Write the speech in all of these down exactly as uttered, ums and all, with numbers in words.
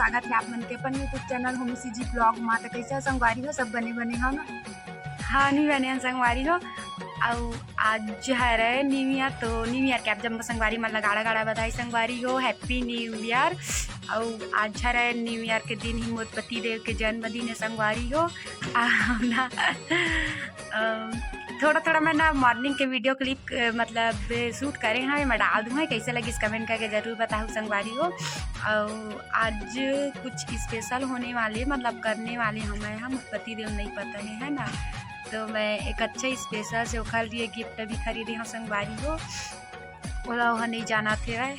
स्वागत हे आप मन के अपन YouTube channel Homi CG blog मा। त कइसे हो संगवारी हो, सब बने बने हो ना? हाँ, नहीं बने हन संगवारी हो। अउ आज हरे न्यू ईयर, तो न्यू ईयर के आप जम्मो संगवारी मन ला गाड़ा गाड़ा बधाई संगवारी हो, हैप्पी न्यू ईयर। अउ आज हरे न्यू ईयर के दिन ही मोर पति देव के जन्मदिन हे संगवारी हो। आ, ना, अम, थोड़ा थोड़ा मैं ना मॉर्निंग के वीडियो क्लिप, अ, मतलब शूट करे हवे, मैं डाल दूँ, कइसे लगिस कमेंट करके जरूर बताहू संगवारी हो। अउ आज कुछ स्पेशल होने वाले, मतलब करने वाले हमें, हम पति देव नहीं पता है, है ना, तो मैं एक अच्छा स्पेशल से ओखर लिए गिफ्ट भी खरीदे हूँ संगवारी हो। ओला ओहा नहीं जानत हेवय।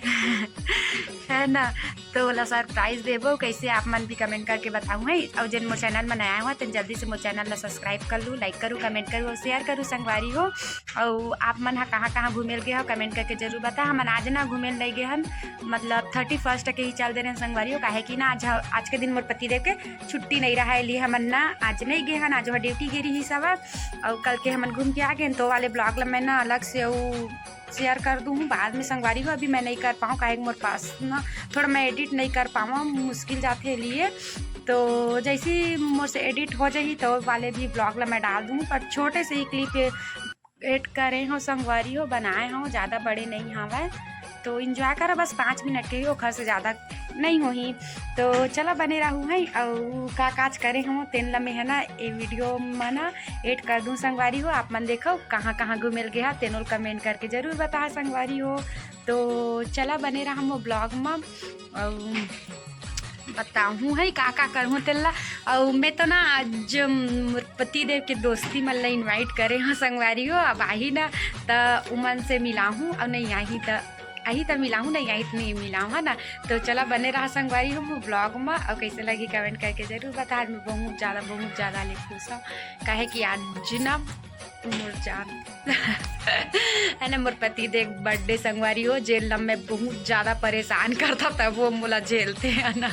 है ना, तो ओला सरप्राइज देबो कइसे, आप मन भी कमेंट करके बताहू है। अउ जेन मोर चैनल में नया हो तेन जल्दी से मोर चैनल ला सब्सक्राइब कर लू, लाइक करू, कमेंट करू अउ शेयर करू संगवारी हो। अउ आप मन हा कहाँ कहाँ घूमे ल गे हो कमेंट करके जरूर बता। हमन आज ना घूमे ल नहीं गे हन, मतलब थर्टी फर्स्ट के ही चल दे रहे संगवारी हो, काहे कि ना आज ह-, आज के दिन मोर पति देव के छुट्टी नहीं रहा, एलिए हमन ना आज नहीं गे हन, आज वह ड्यूटी गे रही सब। अउ कल के हमन घूम के आ गए, तो वाले ब्लॉग ला मैं ना अलग से अउ शेयर कर दूँ बाद में संगवारी हो। अभी मैं नहीं कर पाऊँ, काहे कि मोर पास ना थोड़ा मैं एडिट नहीं कर पाऊँ, मुश्किल जाथे लिए। तो जैसे ही मोर से एडिट हो जाही तो वाले भी ब्लॉग ला मैं डाल दूँ, पर छोटे से ही क्लिप एड करे हो संगवारी हो, बनाए हो, ज़्यादा बड़े नहीं हवय। तो एंजॉय करा, बस पाँच मिनट के ही, ओखर से ज़्यादा नहीं होही। तो चला बने रहू है, अउ का काज करे हो तेन ला मैं है ना ए वीडियो में ना एड कर दूँ संगवारी हो। आप मन देखो कहाँ कहाँ घूमे ल गे हा, तेनो ल कमेंट करके जरूर बता संगवारी हो। तो चला बने रहा मोर ब्लॉग में, अउ बताहूँ है का का करहूँ तेला। अउ मैं तो ना आज मोर पति देव के दोस्ती मन ला इनवाइट करे हूँ संगवारी हो, अब आही ना त उमन से मिलाहूँ, अउ नहीं आही त आही त मिलाहूँ, नहीं आही त नहीं मिलाहूँ, है ना। तो चला बने रहा संगवारी हो मोर ब्लॉग में, अउ कैसे लगी कमेंट करके जरूर बता। आज मैं बहुत ज़्यादा, बहुत ज़्यादा ले खुश हूँ, काहे कि आज ना मोर जान है ना, मोर पति देव बर्थडे संगवारी हो, जेन ला मैं बहुत ज़्यादा परेशान करता तब वो मोला झेलते है ना।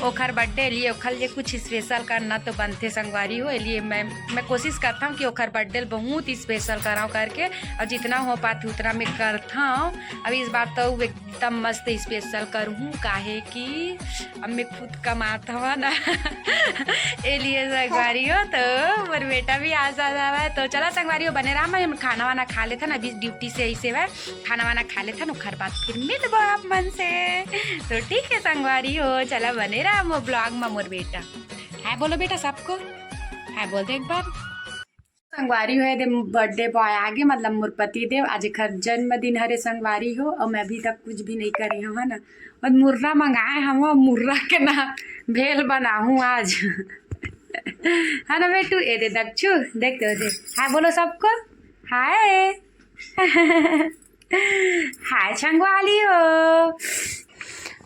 ओखर बर्थडे लिए ओखर लिए कुछ स्पेशल करना तो बनथे संगवारी हो, एलिए मैं, मैं कोशिश करता हूँ कि ओखर बर्थडे बहुत स्पेशल कराऊँ करके, अउ जितना हो पाथे उतना मैं करता हूँ। अब इस बार तो एकदम मस्त स्पेशल करहूँ, काहे कि अब मैं खुद कमात हव ना। एलिए संगवारी हो, तो मोर बेटा भी आ जात हवय। तो चला संगवारी हो, बने रहा, मैं खाना वाना खा लेथन, अभी ड्यूटी से ऐसे हुआ, खाना वाना खा लेथन, ओखर बाद फिर मिलबो आप मन से। तो ठीक है संगवारी हो, चला बने रहा मोर ब्लॉग में। मोर बेटा हाय बोलो बेटा सबको, हाय बोल दे एक बार। संगवारी हो, एदे बर्थडे बॉय आगे, मतलब मोर पति देव, आज एखर जन्मदिन हरे संगवारी हो, अउ मैं अभी तक कुछ भी नहीं करे हूँ, है ना। और मुर्रा मंगाए हम, मुर्रा के ना भेल बनाहूँ आज। है ना बेटू, एदे दक्षु, देख दे, दे। हाय बोलो सबको, हाय। हाय संगवारी हो।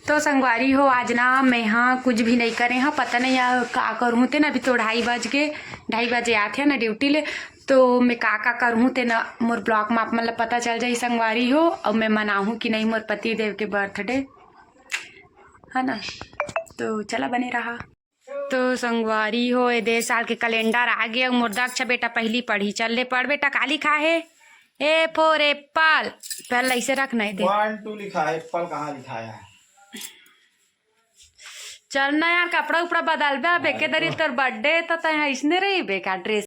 तो संगवारी हो, आज ना मैं हा कुछ भी नहीं करे हूँ, पता नहीं यार का करूँ तेन। अभी तो ढाई बज के, ढाई बजे आथे ना ड्यूटी ले, तो मैं का का करूँ तेन मोर ब्लॉग में आप मन ला पता चल जाही संगवारी हो। अउ मैं मनाहूँ कि नहीं मोर पति देव के बर्थडे, है ना। तो चला बने रहा। तो संगवारी हो, एदे साल के कैलेंडर आ गया। मोर दक्ष बेटा पहली पढ़ी, चल ले पढ़ बेटा, का लिखा है? A for apple। पहले ऐसे रखना है, देख। वन टू लिखा है, एप्पल कहाँ लिखा है? चल ना यार, कपड़ा उपड़ा बदलबे, अब एके दरी तोर बर्थडे, तो तय ऐसने रही बेकार ड्रेस।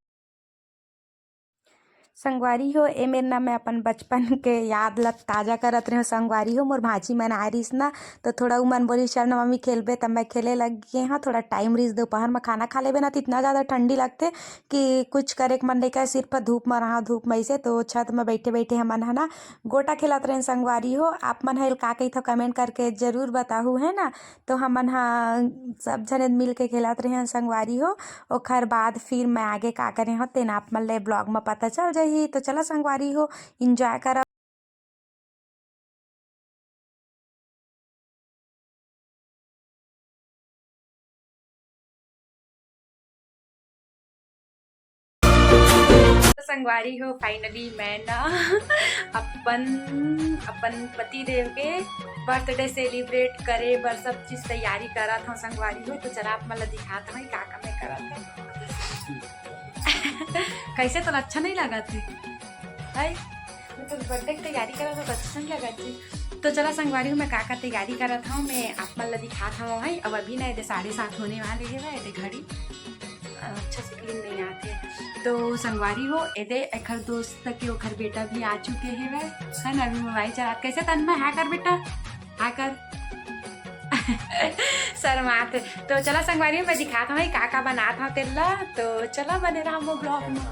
संगवारी हो, ए मेर ना मैं अपन बचपन के याद ल ताजा करत रहेंव। संगवारी हो, मोर भांची मन आए रिहिस ना, तो थोड़ा उमन बोलिस, "चल ना मम्मी खेलबे," तब मैं खेले लग गे हंव। थोड़ा टाइम रिहिस दोपहर म, खाना खा लेबे ना, तो इतना ज्यादा ठंडी लगथे कि कुछ करे के मन नइ करे, सिर्फ धूप म रहा, धूप म। ऐसे तो छत म बैठे बैठे हमन ह ना गोटा खेलत रहेन संगवारी हो। आप मन ह एला का कहिथव, कमेंट करके जरूर बताहू, है ना। तो हमन ह सब झने मिल के खेलत रहेन संगवारी हो। ओखर बाद फिर मैं आगे का करे हव, तेन आप मन ले ब्लॉग म पता चल जाही। तो चला संगवारी हो, एंजॉय करव। तो संगवारी हो, finally मैं ना अपन, अपन पति देव के बर्थडे सेलिब्रेट करे बर सब चीज तैयारी करत हंव संगवारी हो। तो चला आप मन ला दिखात हंव का का मैं करत हंव। कैसे, तो अच्छा नहीं लगत हे? है? मतलब बर्थडे के तैयारी करत हो, अच्छा नहीं लगत जी। तो चला संगवारी हो, मैं का का तैयारी करत हूँ, मैं आप मन ला दिखात हूँ भाई। अब अभी ना एदे साढ़े सात होने वाले हे भाई, एदे घड़ी अच्छा से क्लीन नहीं आते। तो संगवारी हो, एदे एखर दोस्त के ओखर बेटा भी आ चुके हे भाई, है ना, अभी मोबाइल चलात। कैसे तन्मय, हाय कर बेटा, हाय कर। शर्मात। तो चला संगवारी हो, मैं दिखात हूँ भाई का का बनात हूँ तेला। तो चला बने रहा वो ब्लॉग में।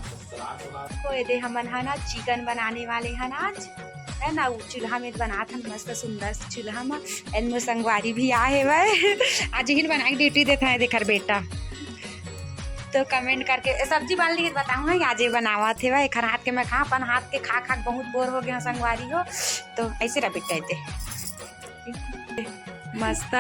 तो एदे हमन हा ना चिकन बनाने वाले हन आज, है ना। वो चूल्हा में बनात हन मस्त सुंदर से चूल्हा में। एन मोर संगवारी भी आ हे भाई। आज ही बना के ड्यूटी देत हे, एदे एखर बेटा। तो कमेंट करके ए, सब्जी बन ली बताहूँ ना, आज ये बनावत हे भाई। एखर हाथ के मैं खा, अपन हाथ के खा खा के बहुत बोर हो गया संगवारी हो। तो ऐसे रह बेटा, एदे मस्त।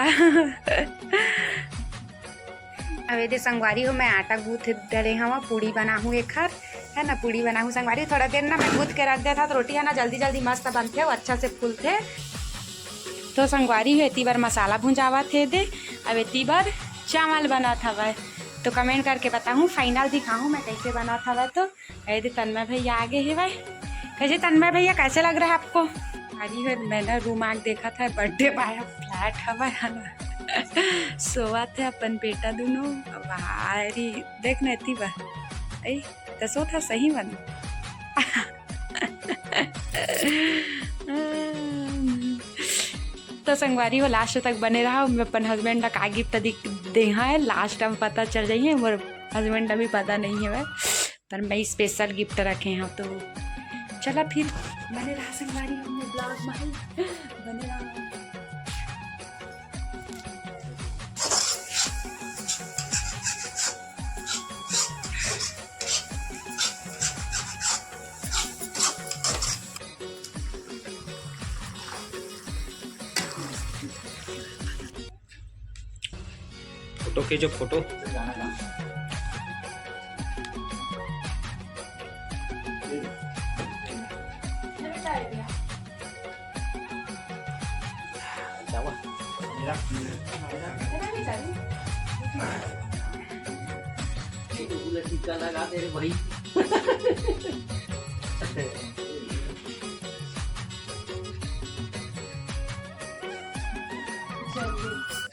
अब एदे संगवारी हो, मैं आटा गूंथ डरे हवा, पूड़ी बनाहूँ एखर, है ना, पूड़ी बनाहूँ संगवारी। थोड़ा देर ना मैं गूंथ के रख देता तो रोटी है ना जल्दी जल्दी मस्त बनथे, वो अच्छा से फूलथे। तो संगवारी हो, एती बर मसाला भुंजावत हे एदे, अब एती बर चावल बनत हवय। तो कमेंट करके बताहूँ, फाइनल दिखाहूँ मैं कैसे बनत हवय। तो एदे तन्मय भैया आगे हे भाई। कैसे तन्मय भैया, कैसे लग रहा है आपको? अरे हो, मैं ना रूम आके देखत हव, बर्थडे पाया फ्लैट हवय, है ना। सोवत हे अपन बेटा दोनों। भारी देख ना एती बर। ऐ, त सोत हे सही मन। तो संगवारी हो, लास्ट तक बने रहा। मैं अपन हस्बैंड ला का गिफ्ट दे, दे हाँ, लास्ट में पता चल जाइए। मोर हस्बैंड ला भी पता नहीं है भाई, पर मैं स्पेशल गिफ्ट रखे हूँ। तो चला फिर बने रहा संगवारी हो ब्लॉग में, बने रहा। फोटो खींचो, फोटो। जावा। पूरा टीका लगा दे रे भाई।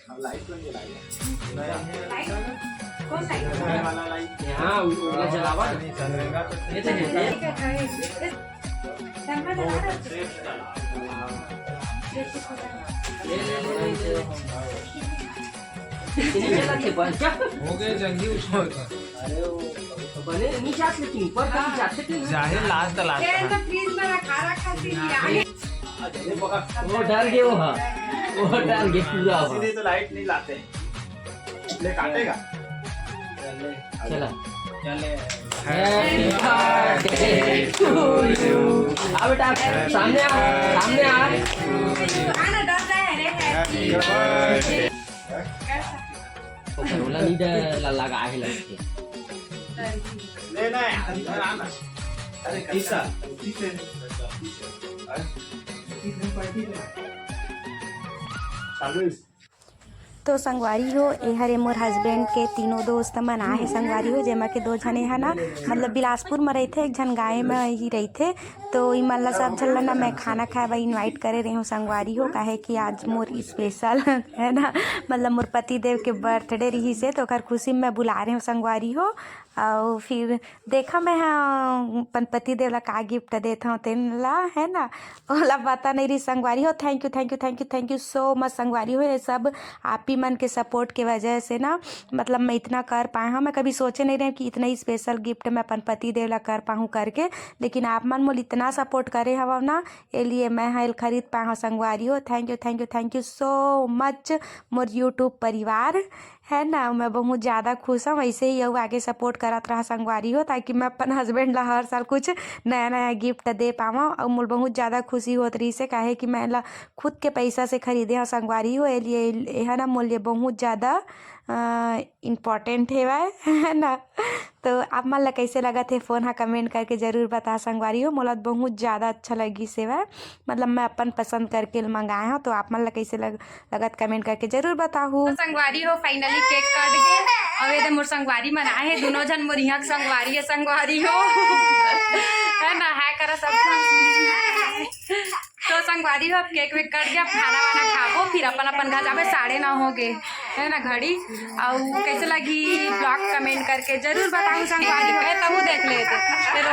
अब लाइट तो नहीं जलाएगा। लाइट? कौन लाइट? ये वाला लाइट। यहाँ वो, वो जलावा ना। ये तो है। ये चंद्रमा जला रहा है। ले, ले, ले, ले, ले। इतनी मेहनत से बन क्या? हो गए जल्दी उछाल कर। अरे वो तो बने नीचे हाथ लेकिन ऊपर का नीचे हाथ लेकिन। जाहिर लास्ट लास्ट ये तो फ्रीज में रखा रखा थी, नहीं आगे। अरे बका। वो डर गए वो, हाँ। वो डर गए पूरा, हाँ। इसीलिए तो लाइट नहीं लाते हैं। ले काटेगा। चला। चले। Happy birthday to you। आ बेटा, सामने आ, सामने आ। आना, डर रहा है रे, happy birthday। वो घरोला नहीं दे, ला-, लगा है लग के। लेना है, इधर आना। अरे, कैसा? चालू है। तो संगवारी हो, ए हरे मोर हस्बैंड के तीनों दोस्त मन आए हे संगवारी हो, जेमा के दो झन ए ह ना, मतलब बिलासपुर म रहिथे, एक झन गाय म ही रहिथे। तो ई मन ला सब झन ला ना मैं खाना खाए बर इनवाइट करे रहे हूँ संगवारी हो, काहे कि आज मोर स्पेशल है ना, मतलब मोर पति देव के बर्थडे रहिस हे, तो ओकर खुशी में मैं बुला रहे हूँ संगवारी हो। अउ फिर देखा मैं ह अपन पति देव ला का गिफ्ट देत हव तेन ला, है ना, ओला पता नहीं रही संगवारी हो। Thank you, thank you, thank you, thank you so much संगवारी हो। ये सब आप ही मन के सपोर्ट के वजह से ना, मतलब मैं इतना कर पाए हव। मैं कभी सोचे नहीं रहे हव कि इतना स्पेशल गिफ्ट मैं अपन पति देव ला कर पाहूँ करके, लेकिन आप मन मोला इतना सपोर्ट करे हवव ना, ए लिए मैं ह एल खरीद पाए हव संगवारी हो। Thank you, thank you, thank you so much Mor YouTube परिवार। है ना, मैं बहुत ज़्यादा खुश हूँ। ऐसे ही अउ आगे सपोर्ट करत रहा संगवारी हो, ताकि मैं अपन हस्बैंड ला हर साल कुछ नया नया गिफ्ट दे पावं। अउ मोला बहुत ज़्यादा खुशी होत रहिस हे, काहे कि मैं ला खुद के पैसा से खरीदे हव संगवारी हो, ए लिए ए ह ना मोर लिए बहुत ज़्यादा इम्पोर्टेंट हेवय, है ना। तो आप मन ला कैसे लगत हे फोन ह, कमेंट करके जरूर बता संगवारी हो। मोला बहुत ज़्यादा अच्छा लगिस हेवय, मतलब मैं अपन पसंद करके मंगाए हव। तो आप मन ला कैसे लग लगत कमेंट करके जरूर बताहू। तो संगवारी हो, finally cake कट गे। अउ एदे मोर संगवारी मन आए हे, दोनों झन मोर इहाँ के संगवारी हे, संगवारी हो। है ना, है करा सब। तो संगवारी हो, अब केक वेक कट गया, अब खाना वाना खाबो, फिर अपन अपन घर जाबे। साढ़े नौ हो गए है ना घड़ी। अउ कैसे लगी ब्लॉग कमेंट करके जरूर बताहू संगवारी हो। ए, तहू देख लेते। फिर